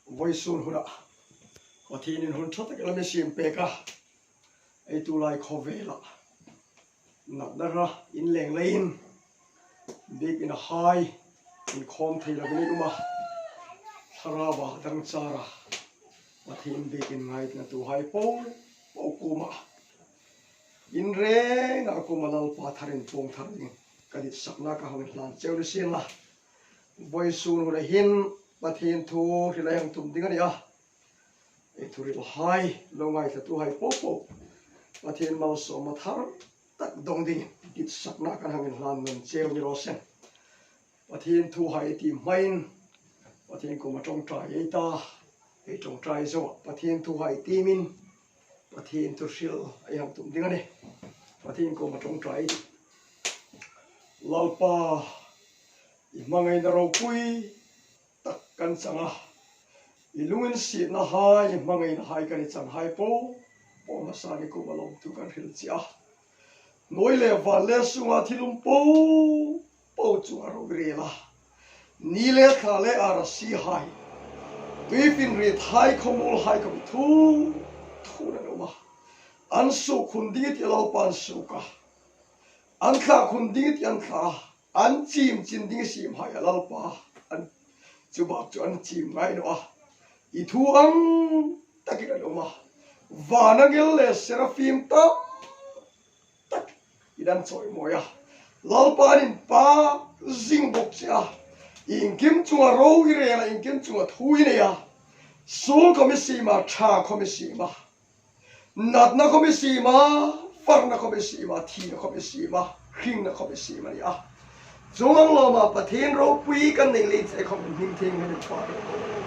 Vawisun hunah Pathianin hun tha tak lam i siam pek a, eitu lai khawvelah natna ra inleng leiin bik in a hai inkhawm thei lovin a awm a, thlarau ah dang char a Pathian bik in ngaihna tu hai po po kumah in rengah kuma Lalpa thar in pawng thar ding ka ditsakna ka hawin hlan cheu ni sin la. Vawi sun hun ahin Pathian thu hrilh a heng tum ding a ni a, ei thu rilh hai lo ngaithla tu hai pawh pawh Pathian malsawmna thar tak dawng ding dit sakna kan hangin hlan nun cheu ni rawh se. Pathian thu hai tih hmain Pathian kum a tawngtai ei ta, ei tawngtai zawh Pathian thu hai timin Pathian thu hrilh a heng tum ding a ni. Pathian kum a tawngtai Lalpa i hmangaihna ropui tak kan chang a, i lungin sihna hai i hmangaihna hai kan i chang hai pawh pawh hmasa ni kum a lawmtu kan hrilh chiah a. Nawi leh van leh sunga thilum po po chu a ro rel a, ni leh thla leh ar a si hai, tuifinriat hai khawmul hai ka mi thu thun an awm a, an suk hun ding i tih Lalpa an suk a. An thlah khun ding i ti an thlah a, an chim chin ding i sim hai a Lalpa an chu bak chu an chim ngai lo a, i thu ang takin an awm a, van angel leh serafim tam tak in an chawimawi a, Lalpa an in pa zing bawk che a, i inkim chunga ro i rel a, inkim chunga thu i nei a, sul khawm i sim a, tha khawm i sim a. Natna khawp i sim a, farna khawp i sim a, thihna khawp i sim a, hringna khawp i sim a ni a. Chung ang lawmah Pathian ropui kan neih lei che khawp in hming thing hian in pa leh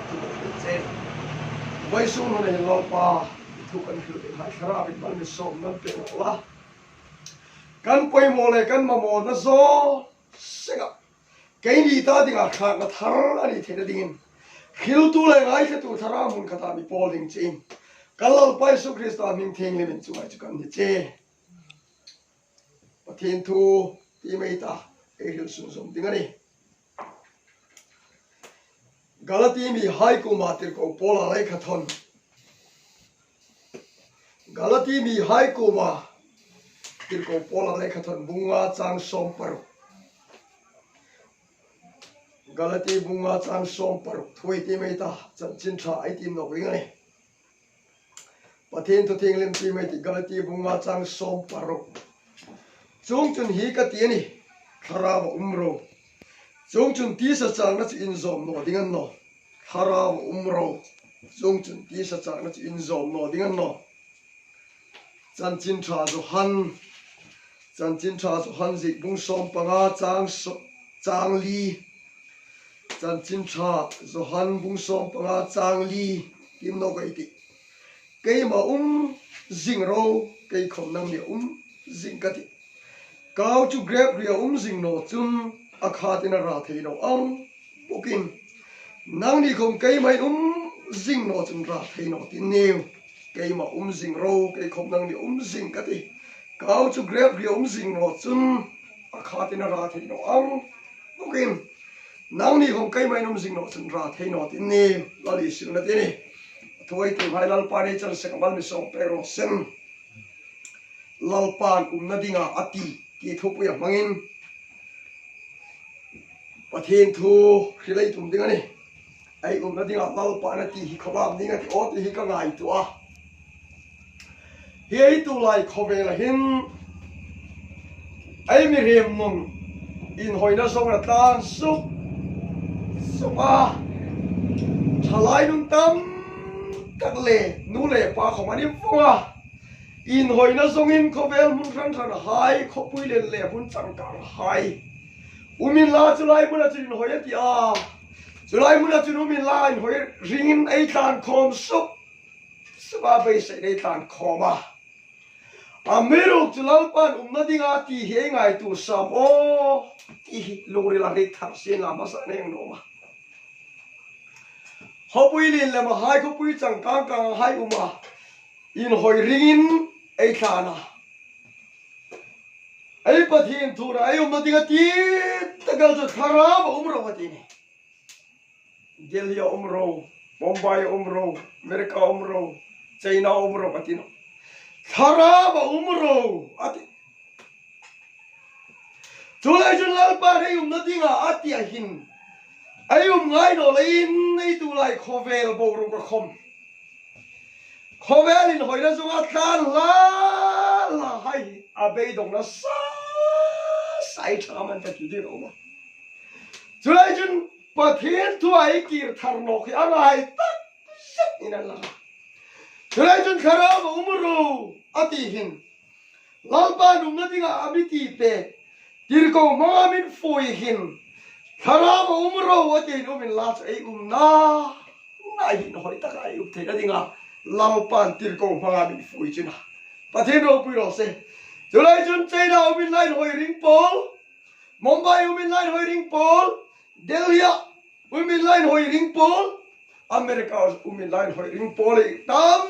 thu kan hrilh che. Vaisung hnuna hian Lalpa i thu kan hrilh ding hai thlarau in mal mi sawm nan pe nawh la. Kan pawimawh leh kan mamawhna zawl sengah Keini ta dingah thlakna thar a nih theihna dingin hriltu leh ngaithlatu thlarau hmun khatah mi pawl ding chiin kan Lalpa Jesuh Krista hming thianghlim in chungah chu kan ni che. Pathian thu ti mai ta ei hrilh sung zawm ding a ni. Galati mi Haikuma tirhkoh Paula lehkha thawn. Galati mi Haikuma tirhkoh Paula lehkha thawn bunga chang 60. Galati bunga chang 60 thuai ti mai ta chanchin tha ai tim nawk ring a ni. Pathian thu thianghlim ti mai tih Galati bunga chang 60. Chung chun hi ka ti a ni, thlarau a um ro. Chung chun tisa chakna chu inzawm nawh ding an naw. Thlarau a um ro. Chung chun tisa chakna chu inzawm nawh ding an naw. Chanchin tha Johan Chanchin tha Johan zik bung 15 chang chang li Chanchin tha Johan bung 15 chang li tim nawk a i tih. Keimah um zing ro, kei khawm nang nih um zing ka ti. Kau chu grape ria um zing naw cun a khat in a ra thei lo ang bawkin nang nih khawm keimah in um zing naw cun ra thei naw ti niu. Keimah um zing ro, kei khawm nang nih um zing ka ti. Kau chu grape ria um zing naw cun a khat in a ra thei lo ang bawkin nang nih khawm keimah in um zing naw cun ra thei naw ti niu. Lal Jesuh na ti ni. A thuai tu hai Lalpa nih chan sek mal mi sawm pek rawh sem. Lalpa'n umna dingah a ti tih thupui a hmangin Pathian thu hrilh ei tum ding a ni. Ei umna dingah Lalpa'n a ti hi khawlam ding a ti aw tih hi ka ngaihtuah a. Hi ei tu lai khawvel ahin ei mi rem nun inhawina zawng a tlan sup sup a. Thalai nun tam tak leh nu leh pa khawm an invawng a. Inhawina zawngin khawvel hmun hran hran hai, khawpui len leh hmun changkang hai. Umin la chulai hmunah chuan inhawi a ti a, chulai hmunah chuan umin la inhawi ringin ei tlan khawm sup. Supa beisei nei tlan khawm a, a miruk chu Lalpa'n umna dinga tih hi ei ngai tur sam aw tih hi lungril a rit thar sin la hmasa an eng nuam a. Khawpui lin lem a hai khawpui changkang kang a hai um a, inhawi ringin ei tlan a. Ei Pathian thur a ei umna dinga ti takal chu thlarau a um ro a ti ni. Delhi a um ro, Bombay a um ro, America a um ro, China a um ro a ti no. Thlarau a um ro a ti. Cu lai cun Lalpa nih umnak dingah a ti ahhin ei um ngai naw leiin eitu lai khawvel boruak a khom. Khawvel in hawile zungah tlan hlah hlah hai a beidong na sasai ṭha man ka ti ding a um. Cu lai cun Pathian thu ah i kir thar nawk hi a ngai tak zet in an lang. Cu lai cun thlarau a um ro a ti hin Lalpa numna dingah a miti pek tirko hmangah min fawi hin thlarau a um ro a ti in um in la cu ei um na na hin hoi tak ai up thei na dingah Lalpan tirko hmangah min fui cuna Pathian ropui ro se culai cun China um in lain hoi ring pawl Mumbai um in lain hoi ring pawl Delhi ah um in lain hoi ring pawl America um in lain hoi ring pawl i tam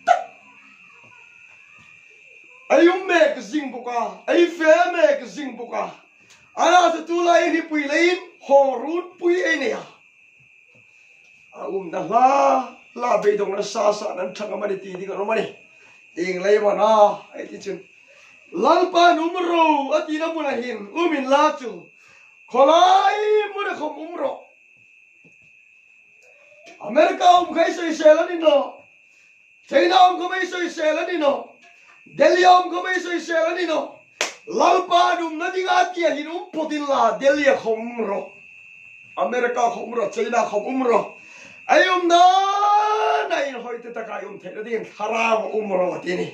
tak ai um mek zing buka ai fe mek zing buka ana sa tu lai hi pui lein hong rut pui ei nei a A um na hla hla beidong na sa sa nan ṭhang amani ti ding an um ani. Ing lei man a ai ti cun Lalpa num ro a ti na mun a hin um in la cu kholai mun a khom um ro. America um khai soisel an in no. China um kho mei soisel an in no. Delhi um kho mei soisel an in no. Lalpa num na ding a tia hin um potin la Delhi a khom ro. America khom ro China khom um ro. Ai um na na in hoi te takai um thei na ding thlarau um ro ti ni.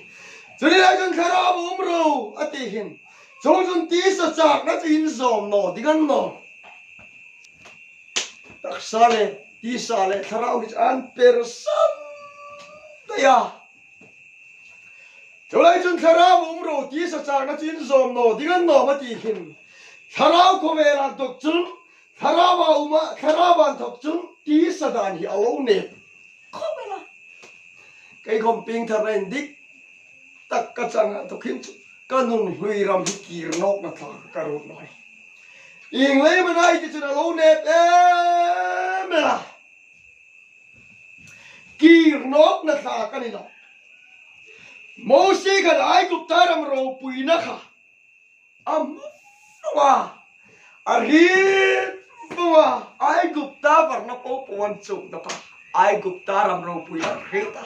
Cuni lai cun thlarau um ro ati hin. Chung cun ti sa chak na chin zom no dingan no. Taksa le tisa le thlarau hi cu an persan daih a. Culai cun thlarau um ro tisa caang na cin zawm naw ding an nawm a ti khin thlarau khuavel ah tuk cun thlarau ah um ah thlarau an thok cun tisa dan hi a lo nep kho men a. Kei khom ping thar na in dik tak ka cang ah tuk hin cu ka nun hlui ram hi kir nawk na thla ka rut noi. Inglei manai ti cun a lo nep em a. Kirnawk na thla kan i lo. Moses khan Aigupta ram ropuina kha a hmu a, a rit vung a, Aigupta varna popo an cung dok a, Aigupta ram ropui a hret a.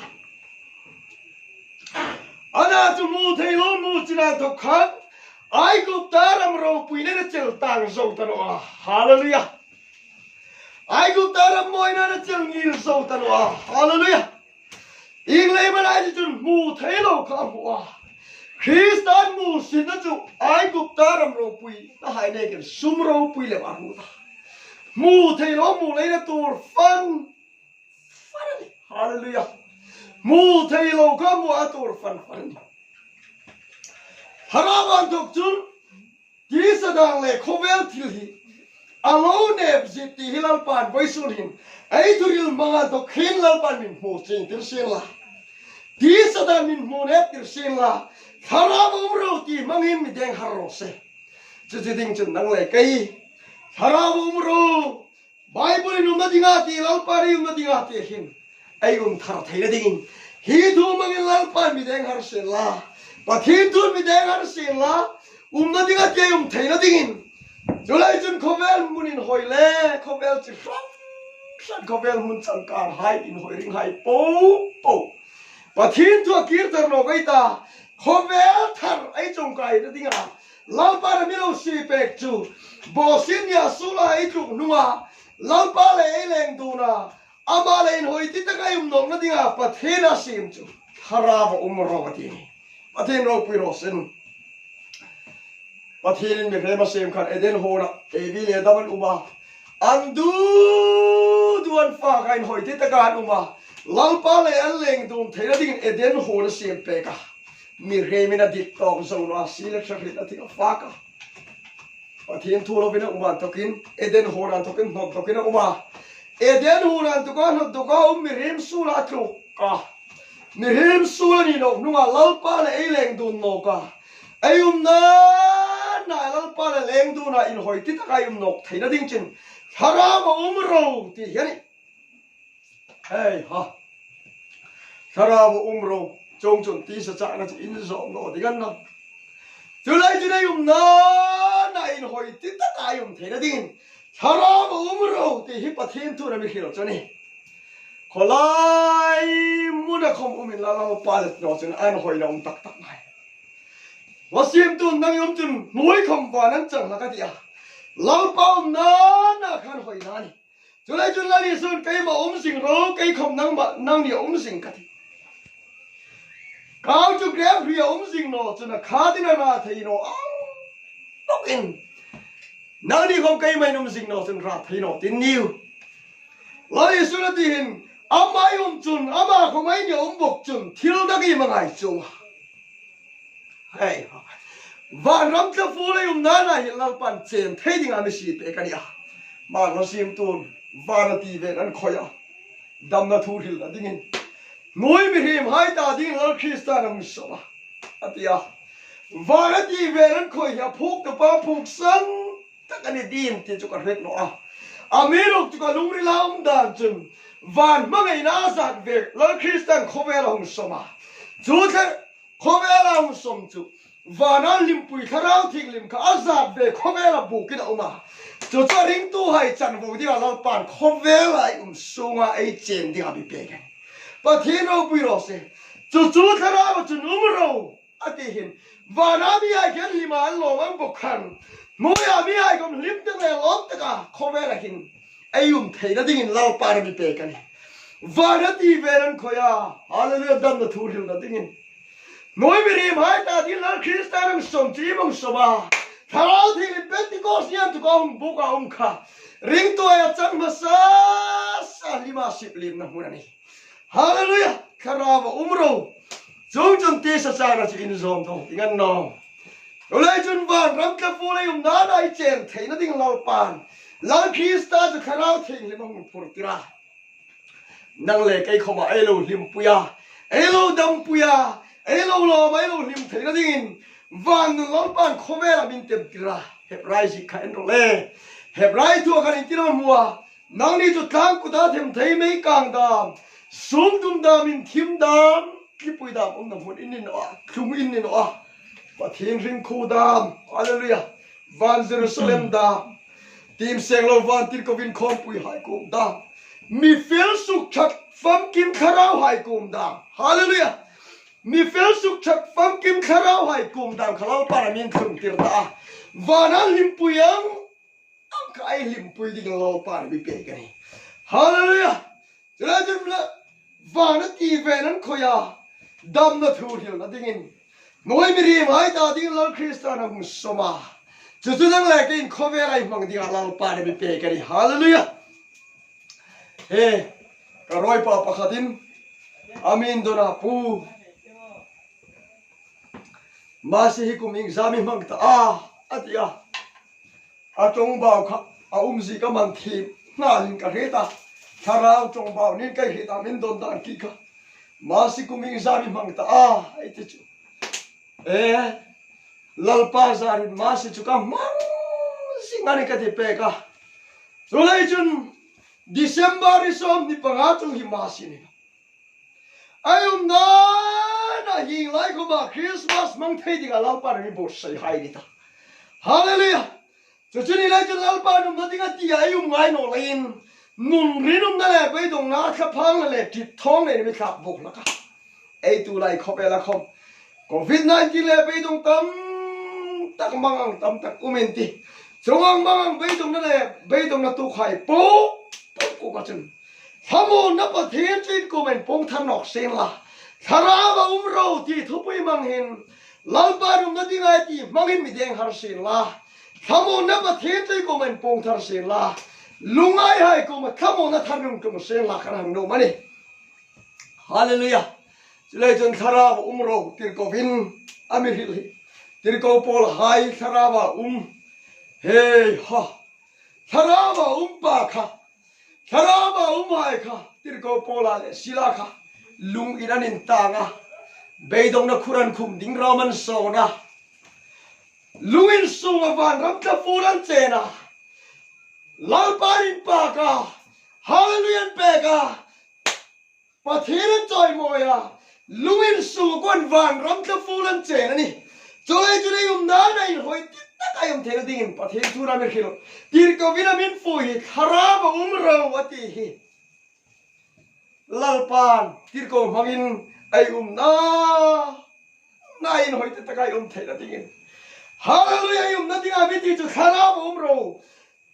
Ana cu mu thei lo mu cina thok khan Aigupta ram ropui le na cel tang zo ta no a. Hallelujah. Aigupta ram mawina na cel ngir zo ta no a. Hallelujah. Inglei malai cun mu thei lo kha a hmu a. Kristan mu sin na cu Aigupta ram ropui na hai ne kan sum ropui le a hmu ta. Mu thei lo mu lei na tur fan fan a ni. Hallelujah. Hmu thei lo kha hmu a tur fan fan a ni. Thlarau bantuk cun tisadang le khawvel thil hi a lo nep zit ti hi Lalpan voi sul hin ei thuril manga dok hin Lalpan min hmu ching tir sin la. Tisadang min hmu nep tir sin la. Thlarau um ro ti mangin mi deng har ro se. Cucu ding cun nang le kei thlarau um ro Bible in um na dingah ti Lalpa nih um na dingah ti hin ei um thar thei na ding hi thu mangin Lalpa mi deng har sen la Pathian tu mi deng har sen la um na dingah ti um thei na ding in culai cun khawvel mun in hoi le khawvel chi hram hran khawvel mun changkang hai in hoi ring hai po po Pathian tu a kirter no kai ta khawvel thar ei chung kai na dingah Lalpa na milo si pek chu bosin ya sula i tluk hnungah Lalpa le ei leng duna ama le in hoi ti tak ai um nok na dingah Pathian a sim chu thlarau a um ro a ti ni Pathian ropui ro sin Pathian in mi hrem a sem khan Eden hona Evi le Adam an uma an du du an fa ka in hoi ti taka an uma Lalpa le an leng dun theina ding Eden hona sem peka Mi hremin a dik tawk zo lo a si le ṭhahrit a thing a fak a. Pathian thu lovin a um an tokin Eden huan tokin hnawt tokin a um a. Eden huan tuka hnawt tuka um mihrim sul a tluk a. Mihrim sul a ni nok hnungah Lalpa le ei leng dun nok a. Ei um nan. na Lalpa le leng dun ah in hawi ti tak ah i um nawk thei na ding cun Thlarau a um ro ti hi a ni. Hei ha. Thlarau a um ro cung cun ti sa cah na cu in zawm naw ding an nam. Cu lai cu na um na na in hawi ti tak ah i um thei na ding in Thlarau a um ro ti hi Pathian tu na mi hril cu ni. Khualai mun a khom um in la Lalpa le naw cun an hawi na um taktak ngai. Wasimtu nang um cun hnuai khom van an cang la ka ti a. Lalpa um na na khan hoi na ni. Culai cun Lal Isun keimah um sing ro kei khom nangmah nang nih um sing ka ti. Kau cu grep hri a um sing no cun a kha din a ra thei no ang tok in nang nih khom keimah in um sing no cun ra thei no tin niu. Lal Isun a ti hin amah i um cun amah khom ai nih um bok cun thil dang i mangai cung. Hei vanram tlafu lei um na na hi Lalpan cen thei ding ah misi pe ka nia. Ma lo sim tun van a ti ven an khoi a dam na thu hril na ding in nui mi hrim hai ta ding Lal Krista na hung som a atia van a ti ven an khoi hi a phuk tu pa phuk san tak ani dim ti chu ka hret no a amiruk chu ka lungri la um dan chun van hmangaih na zat ve Lal Kristan khawvel a hung som a chu thle khawvel a hung som chu van a limpui thlarau thianghlim kha a zat ve khawvel a bukin a um a chu chu ringtu hai chanvo ding a Lalpan khawvel a um sunga ei chen ding a bi pek Pathian ropui ro se chu chu thlarau chun um ro A ti hin, van ah mi ai khian hlim ah an lawm ang bawk khan, hmui ah mi ai kom hlim tak le lawm tak ah khawvel ah hin ei um thei na ding in Lalpa ram i pek a ni. Van a ti vel an khoi a, Hallelujah dam na thu hril na ding in. Hmui mirim hai ta din Lal Krista nang som chi mong som a, Thlarau Thianghlim Pentecost ni an tuka hung buk a um kha, ringtu ai a cang hmasa sa lima sip lim na hmun a ni. Hallelujah! Thlarau a um ro. Cung cun ti saca na cu in zawm do ti ngan nawng. Ulei cun van ram tlafu lei um na na i ceng thei na ding lalpan. Lal Krista cu thlarau thianghlim a hung phur tira. Nang le kei khoma ei lo hlim puia, ei lo dam puia, ei lo lawm ei lo hlim thei na ding in van nun lalpan khawvel a min tem tira. Hebrai zik kha en ro le. Hebrai thua khan in tira mua. Nangni cu tlang kut ah them thei mei kang dam, sum dum dam in thim dam, tlipui dam um na hmun in in oah, thlung in in oah, Pathian ringkhu dam, hallelujah, van Jerusalem dam, tim seng lo van tir kovin khawmpui hai kum dam, mifel suk that famkim thlarau hai kum dam, hallelujah, mifel suk that famkim thlarau hai kum dam khalau paramin thlung tir ta, van an hlimpui ang, Ka ai hlimpui ding Lalpa nih mi pek a ni. Hallelujah! Culai cun le van a ti ven an khoi a dam na thu hril na ding in noi mirim ai ta ding Lal Krista na hung som a cucu nang le ke in khawvel ai hmang ding ah Lalpa nih mi pek a ni. Hallelujah! He ka rawipa pakhat in amin dona pu Masi hi kum ing zami hmang ta a a ti a A ṭongbau kha a umzi ka man thim hngal in ka hret a, thlarau ṭongbau nin kai hret ah min don dan ki kha masi kum ing zami hmang ta a ai ti cu. E Lalpa zarin masi cu ka hmang zing ani ka ti pek a. Culei cun December i sawm ni panga cu hi masi ni. Ai um nan a hing lai kum ah Christmas hmang thei ding ah Lalpa nih bawh sei hai ni ta. Hallelujah. Cucu ni lai cun Lalpa num na ding a ti ai um ngai no lain nun rin um na le beidong na thlaphang na le ṭit thawng le mi thlak buk laka ei tu lai khop ela khom COVID-19 le beidong tam tak mangang tam tak umin ti chungang mangang beidong na le beidong na tu khai po po ko ka chun Thlamu na Pathian cin kum in pungthar nok sin la thlarau a um ro ti thupui mang hin Lalpa num na ding ai ti hmang in mideng har sin la thlamu na Pathian cin kum in pungthar sin la lungai hai kum thlamu na thar nung tum sin la kan hang no mani Hallelujah Chulei cun thlarau um ro tirko in ami hril hi tirko pawl hai thlarau a um hei ha thlarau a um pa kha Thlarau a um hai kha tirhkoh Paula le Sila kha lung in an in tang a, beidongnak khur an khum ding ram an sawn a. Lungin sunga vanram tla fur an chen a, Lalpa in pak a, Hallelujah an pek a, Pathian an chawimawi a, lungin sunga kuan vanram tla fur an chen a ni. Chulei chu lei um nan a inhawi dik tak a awm theihna dingin Pathian chhunah min hrilh. Tirhkohvin a min fuh hi thlarau a um ro a tih hi. Lalpa'n tirhkoh hmangin a i um na na in hawi te taka i um theih na dingin Hallelujah i um na dingah mi ti cu thlarau a um ro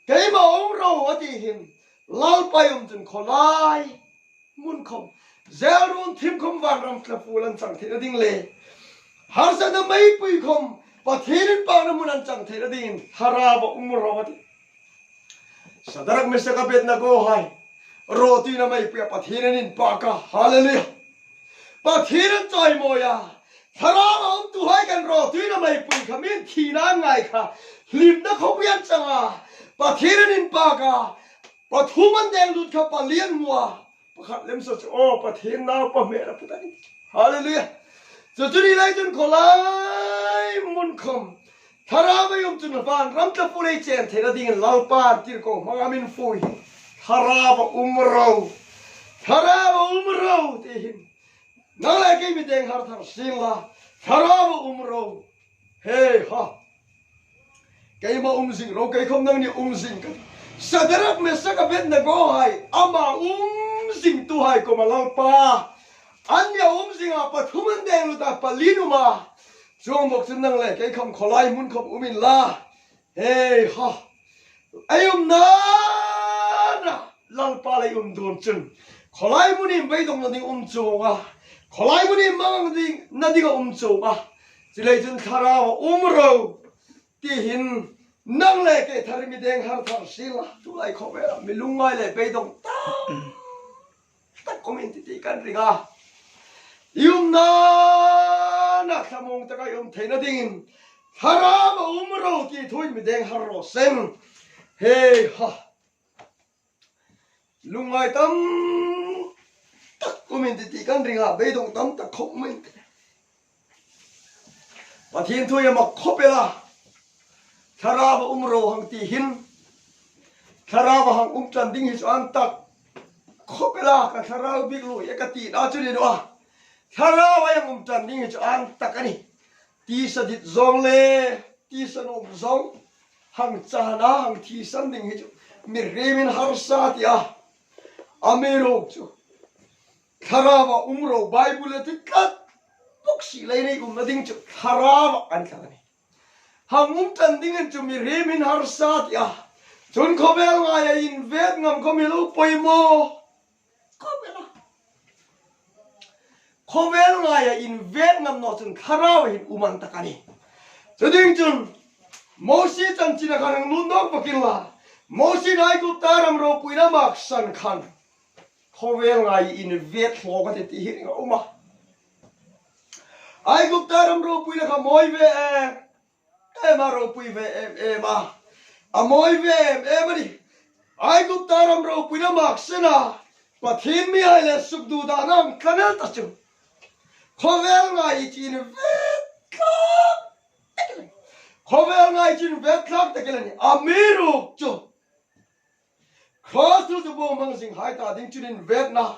keimah a um ro a ti hin Lalpa i um cun khualai hmun khom zelrun thim khom vanram tlaful an cang theih na ding le harsatna meipui khom Pathian in pa na hmun an cang theih na dingin thlarau a um ro a ti. Sadarak Mesak Abednego hai roti na mei pia Pathian an in pa ka hallelujah Pathian an chawimawi a thlarau a um tu hai kan roti na mei pui kha min thi na an ngai kha hlim na khopui an chang a Pathian an in pa ka pathum an deng lut kha palian mua pakhat lem so chu aw Pathian nau pa hmel a put ani hallelujah chu chu ni lai chun kholai mun khom thlarau ai um chun van ram tla fu lei chen theina ding in lalpa tir ko hmanga min fu hi thlarau a um ro thlarau a um ro ti hin nang le kei mi deng har thar sing la thlarau a um ro Hei ha! Keimah um zing ro kei khom nang nih um zing ka ti. Sadarak Mesak Abednego hai amah um zing tu hai kom a lalpa. An nih a um zing ah pathum an deng lut ah palin um a. Chuang bawk cun nang le kei khom khualai hmun khom um in la. Hei ha! Ei um na na lalpa lei um dun cun khualai hmun in beidong na ding um cung ah khualai hmun in mang ding na ding a um cung ah Culei cun thlarau a um ro tihin nang le ke thar mi deng har thar sila tu lai khawvel ah mi lungngai le beidong tam tak kom in ti kan ringa yum na na thlamung taka yum theina ding in thlarau a um ro ti thuin mi deng har ro sen he ha Lungngai tam tak um in ti kan ring ah beidong tam tak khop um in ti. Pathian thu mak khop ela thlarau a um ro hang ti hin thlarau a hang um tan ding hi chu an tak khop ela ka thlarau bik lu e ka ti na chu ni no a thlarau a yang um tan ding hi chu an tak ani ti sadit zong le ti sanum zong Hang caan ah hang thi san ding hi cu mirim in harsa tiah a miruk cu thlarau ah um ro Bible a ti tlat buk si lei nei um na ding cu thlarau ah an tla ni. Hang um tan ding in cu mirim in harsa tiah cun khawvel ngai a in vet ngam kho mi lo poi maw? Khawvel ngai ah in ven ngam no cun thlarau hin uman tak ani. Cuding cun Moses chanchin a khan ang lu nok bakin la Moses Aigupta ram ropui na mak san khan khawvel ngai in vet hlawk a ti ti hi ring a um a. Aigupta ram ropui na kha mawi ve em em a ropui ve em em a, a mawi ve em em a ni. Aigupta ram ropui na mak sin a, Pathian mi ai le suk duh dah na ang tlanel ta chu. Khawvel ngai i chin vet thlak takin a ni. Khawvel ngai i chin vet thlak takin a ni. A mi ruk chu. Cross tu chu bu hmang zing hai ta ding cun in vet na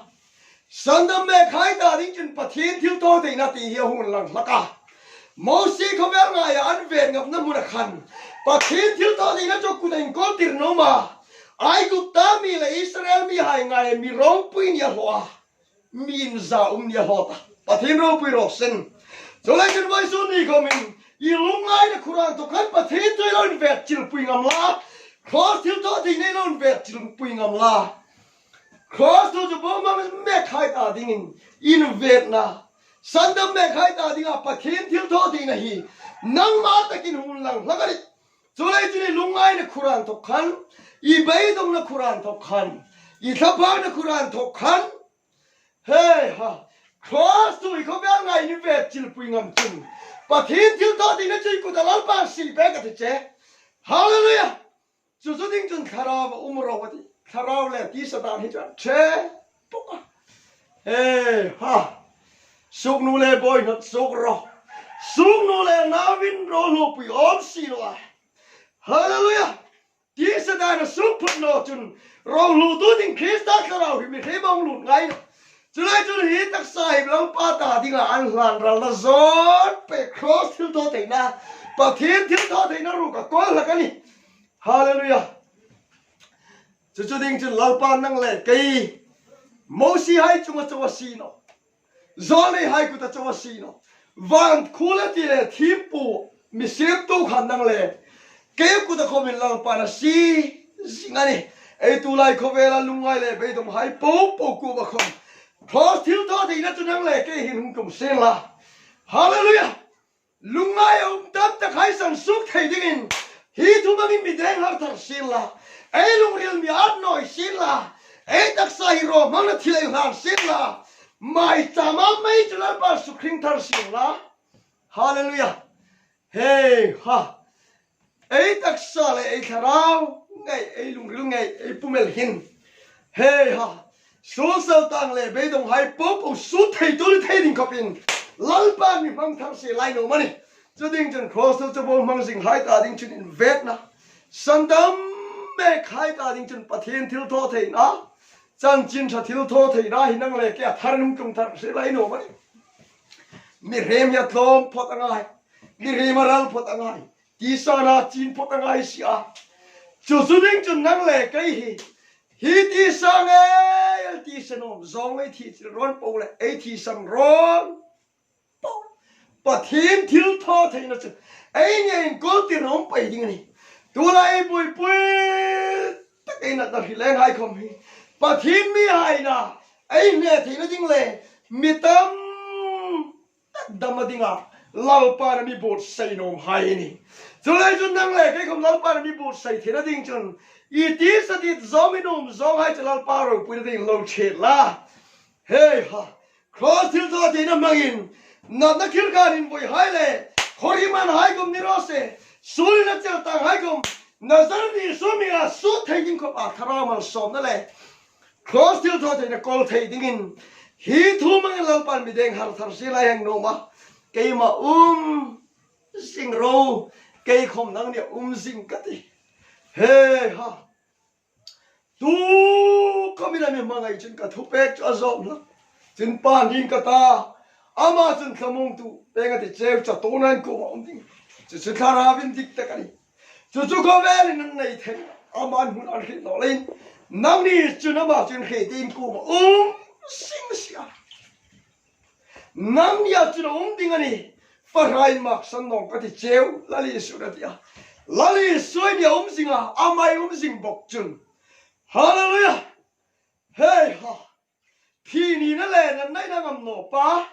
sandam mek hai ta ding cun Pathian thil to thei na ti hi a hun lang hlak a. Moses khawvel ngai ah an ven ngam na hmun a khan Pathian thil to thei na chu kut a in kawl tir no ma Aigupta mi le Israel mi hai ngai mi ropui ni a hlawh a. Mi in za um nih a hlawt a Pathian ropui rawh sen. Culei cun voi sun ni kom in i lungngai na khurang tuk khan Pathian tu lo in vet cil pui ngam la. Cross thil tuah ding nei lo in vet cil pui ngam la. Cross tu cu bo mang mek hai ta ding in in vet na. Sandam mek hai ta ding ah Pathian thil tuah ding na hi nangmah takin hun lang hlak Culei cu ni lungngai na khuraan thok khan, i beidong na khuraan thok khan, i thlaphang na khuraan thok khan, hei ha, Cross tu i khawvel ngai ni vet cilpui ngam cun Pathian thil tuah ding na cui kut a lalpa si pek a ti che. Hallelujah! Cu cu ding cun thlarau a um ro a ti. Thlarau le ti satan hi cu an ṭhe puk a. Hei ha! Suknu le bawi hnot suk ro. Sungnu leh nauvin rohlupui awm si lo a. Hallelujah! Tisa dan a suk phut lo cun rohlutu ding Krista thlarau hi mihring a lut ngai lo. Culai cun hi taksa hi Lalpa ta dingah an hlan ralnak zawn pe cross thil thaw theihnak Pathian thil thaw theihnak ruk a kawl hlak a ni. Hallelujah. Cucu ding cun Lalpa nang le kei Moses hai cung a co a si no. Zawlnei hai kut a co a si no. Van khu le ti le thimpu misiamtu khan nang le ke kut a khom in Lalpa na si zing ani. Ei tu lai khawvel ah lungngai le beidong hai po po ku ba khom. Cross thil thaw theihna cu nang le ke hin hung tum sen la. Hallelujah! Lungngai a um taktak hai san suk thei dingin hi thu bangin mideng har thar sin la, ei lungril mi at nawi sin la, ei taksa hi ro hmang na thil ei hlan sin la, mai chama mei chu Lalpa sukhring thar sin la. Hallelujah. Hey ha. Ei taksa le ei thlarau ngeih, ei lungril ngeih, ei pumel hin. Hei ha, sulsal tang le beidong hai popo su thei tu ni thei ding khop in Lalpa mi hmang thar se lai no mani. Cu ding cun cross tu chabo hmang zing hai ta ding cun in vet na. Sandam me khai ta ding cun Pathian thil thaw thei na. Chanchin tha thil thaw thei na hi nang le ke thar nung tung thar se lai no mani. Mi rem ya tlawm phot angai. Mirem a ral phot a ngai. Tisa na cin phot a ngai si a. Cu cu ding cun nang le kei hi hi tisa ngei ti sanom zawng ei thi thil rawn po le ei thi san rawn po Pathian thil thaw thei na cu ei nge in kul ti rom pei ding ani. Tulai buipui tak ei nat na hri leng hai khom hi Pathian mi hai na ei hne thei na ding le mi tam tak dam a dingah Lalpa na mi bur sei nom hai ni. Culei cun nang le kei khom Lalpa na mi bur sei thin a ding cun i ti sadit zong in um zong hai cu Lalpa ropui na ding lo chet la. Hei ha cross thil thaw te na hmangin natna khirkhan in voi hai le khori man hai kum ni ro se sul na cel tang hai kum nazar ni su mi a su thei ding khop a thara mal som na le Cross thil thaw thei na kawl thei dingin hi thu mang in Lalpan mideng har thar si lai heng no ma keimah um sing ro kei khom nang nih um zing ka ti he ha tu khom in mi hmangai cun ka thu pek cu a zawm la cun pa nin ka ta ama cun thlamung tu peng a ti cheu cha to nan ko ma um ding cu cu thlarau in dik tak ani Cucu khawvel in an nei thei aman hmun an hrih lo lein nang nih cun amah cun hreh tein kum a um sing sia. Nang nih ah cun a um ding ani fahrain mak san nong ka ti cheu lali su na tia. Lali suai nih a um zing ah amai um zing bok cun. Hallelujah! Hey ha! Thi ni na le nan naih na ngam no pa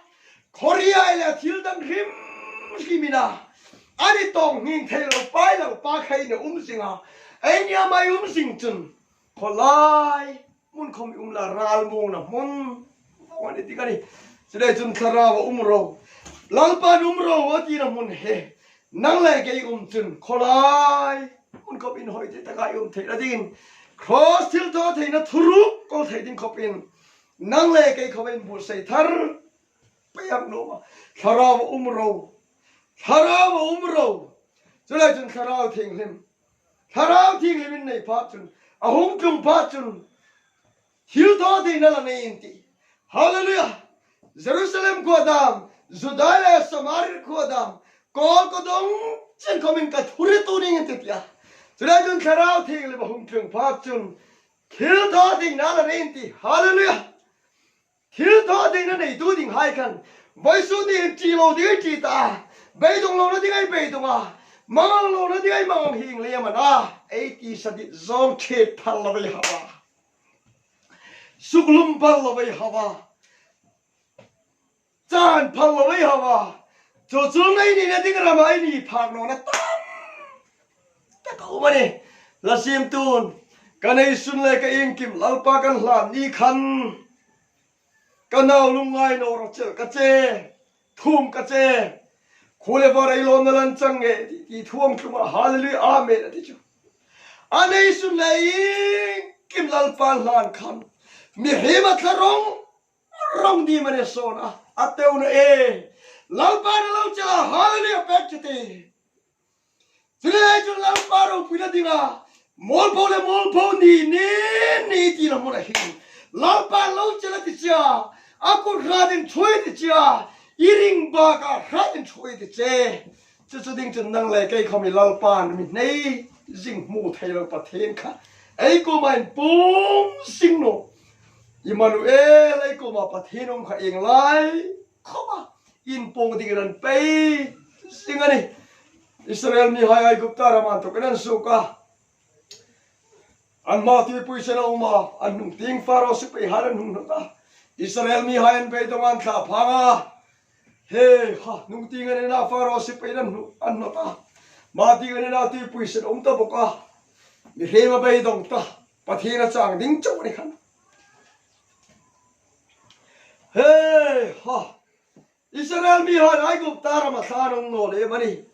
Korea le thil dang hrim hrim ina an i tong hnging thei lo pai lo pa khei na um zinga ei nia mai um zing cun kholai mun khom um la ral mung na hmun vong ani ti kani chule cun thlarau a um ro lalpa um ro a ti na hmun he nang le kei um cun kholai mun khop in hoi te taka i um thei la ding cross thil thaw thei na thuruk kol thei ding khop in nang le kei khop in bu sei thar peak no ma thlarau um ro thlarau um ro chulai cun thlarau thianghlim thlarau thianghlim in nei pha cun a hung tlung pha cun Thil thaw te na la nei in ti. Hallelujah! Jerusalem khua dam, Judai le Samaria khua dam, kawl ka dong chin khom in ka thuri tu ning in ti tia. Culai cun thlarau thiang le hung tlung phak cun thil thaw ding na la nei in ti. Hallelujah! Thil thaw ding na nei tu ding hai khan voi su ni in ṭi lo ding ai ṭi ta beidong lo na ding ai beidong a mangang lo na ding ai mangang hing le man a ei ti sadit zong ṭhet phal lo ei hawa. Suklum phal lo ei hawa. Caan phal lo ei hawa. Cu cu ngei ni na ding ram ai ni phak no na tam tak a um ani. Lasim tun kan ei sun le ka ingkim lalpa kan hlan ni khan Ka nau lungngai no rak celh ka ce, thum ka ce. Khu le var ei lawm na lan cang e ti ti thuam tlung ah hallelujah amen a ti cu. A nei sun le kim lalpa hlan khan mi him a thlarong rong di man e sawn a a teu na e. Lalpa na lo che a, Hallelujah pek che ti. Chulai chu Lalpa ropuina dinga mawlpho leh mawlpho ni ni ni ti la hmun a hing. Lalpa lo che la ti chia, a kut hrat in ṭhui ti chia, i ring bakah hrat in ṭhui ti che. Chu chu ding chun nang leh kei khawmi Lalpa'n mi hnei zing hmu thei lo Pathian kha ei kuma in pum zing nu. Immanuel ei kuma Pathian um kha eng lai khawp a in pawng ding in an pei zing a ni. Israel mi hai Aigupta ram an thawk in an suk a, an hma tuipui sen a um a, an hnung ting Pharaoh sipai han an hnung hnawt a, Israel mi hai an beidawng a an thlah phang a, He ha hnung ting an en a, Pharaoh sipai an hnuh an hnawt a, mah ting an en a, tuipui sen awm ta bawk a, mihrem a beidawng ta, Pathian a chang ding chauh a ni khan. He ha Israel mi han Aigupta ram a thlan awm nawl em a ni.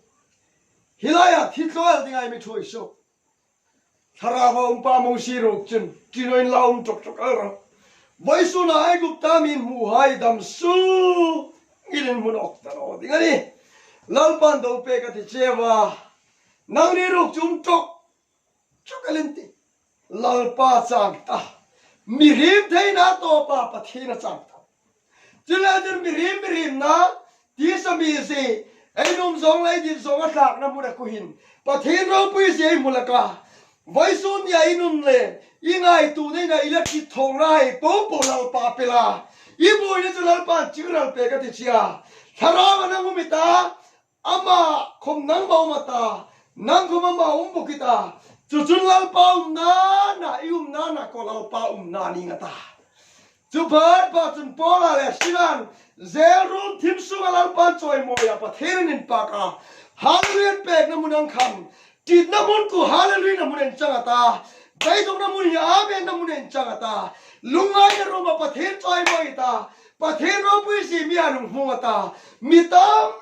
Hilaiah thi tlual ding ai mi thu i suk. Thlarau a um pa Mosi ruk cun ṭino in la um ṭokṭok al ro. Voi sun ah Aigupta mi hmuh hai dam su ngil in hmun awk ta ro ding a ni. Lalpan do pek a ti cheu a, nang nih ruk cu um ṭok ṭok al in ti. Lalpa cang ta, mihrim theihnak tawp ah Pathian a cang ta. Culencun mihrim mihrimnak tisa mi si einum zong le eidin zong a tlaknak hmun a kuhin Pathian ropui si ei hmu laka voisun nih a inun le i ngaitu ne na ila ṭhit thawng rai popo Lalpa pela i buai cu Lalpa cingral pe ka ti chia thlarau an ang umita Amah khom nangmah um ata, nang khom amah um bawk ita, cucun Lalpa um na na i um na na ko Lalpa um na ning ata. Cu phan pa cun Paula le Silan zel rum thim sung a Lalpa chawimawi a Pathian in pak a Hallelujah pek na mun ang kham tit na mun ku Hallelujah na mun en chang ata beidong na mun hi Amen na mun en chang ata lungai na rum a Pathian chawimawi ta Pathian ropui si mi a lung hmung ata mi tam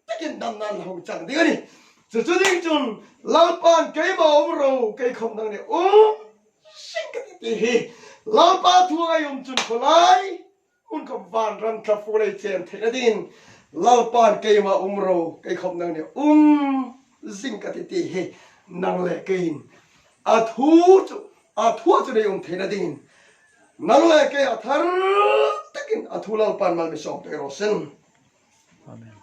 takin dam nan hong cang ding ani. Cucu ding cun Lalpa'n keimah um ro kei khom nang nih um sing ka ti ti hi Lalpa thu ngai um cun khualai un ka vanram tlafu lei cem theih na ding Lalpa'n keimah um ro kei khom nang nih um zing ka ti ti hi nang le kein a thu cu a thu cu nei um theih na ding Nang le kei a thar takin a thu Lalpan mal mi sawm pe rawh sin. Amen.